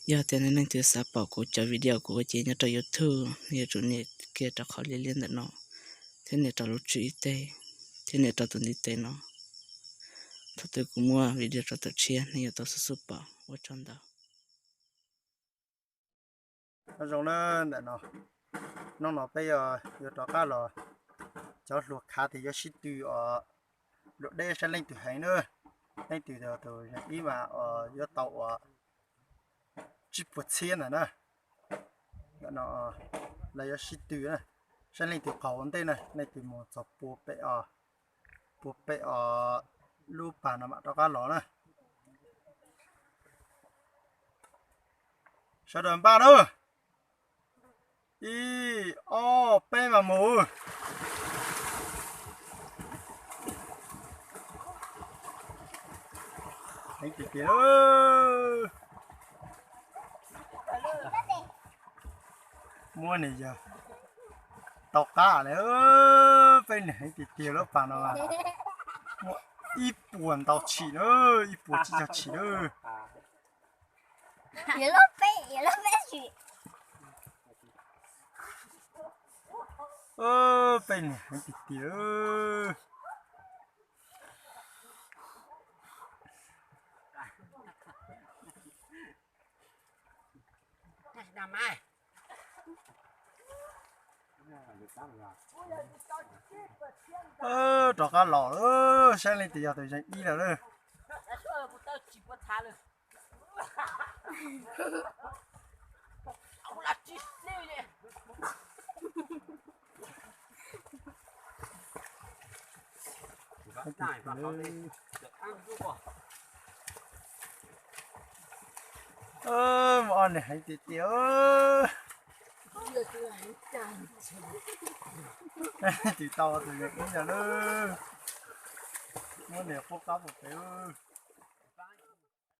Yog tias nej leej twg xav pom kuv cov video kuv ua ces nyob rau YouTube, nej yuav tsum nias kiag rau qhov liab liab ntawm no, thiab nias rau lub tswb ib teg, thiab nias rau tus ntiv tes no. Thaum twg kuv muaj video rau tom tshiab nej yuav tau xub xub pom. Ua tsaug ntau. Nyob zoo na, ntawm no, hnub no peb yuav rov qab los, cov hluas khav tias yuav sib tw os, luam deb saib leej twg heev na, leej twg tus yees ib mas yuav tau uas tsib puas txhiab ntawm na. Ntawm no lawv yuav sib tw na, saib leej twg qaug ua ntej na, leej twg mus txog pua pem os, pua pem os lub pas no mam rov qab los na. Sawv daws npaj na, ib, ob, peb mas mus. Heev tiag tiag. Muab niag yawg tau qab lawm, peb niag heev tiag tiag lub pas no mas. Muaj ib puas ntau tshim na, ib puas tsib caug tshim na. Peb niag heev tiag tiag. Rov qab los, saib leej twg yog tus yees ib lawm na. Muaj ob niag heev tiag tiag. Twb tau tus yees ib lawm na. Muab niag qub qab pem pem.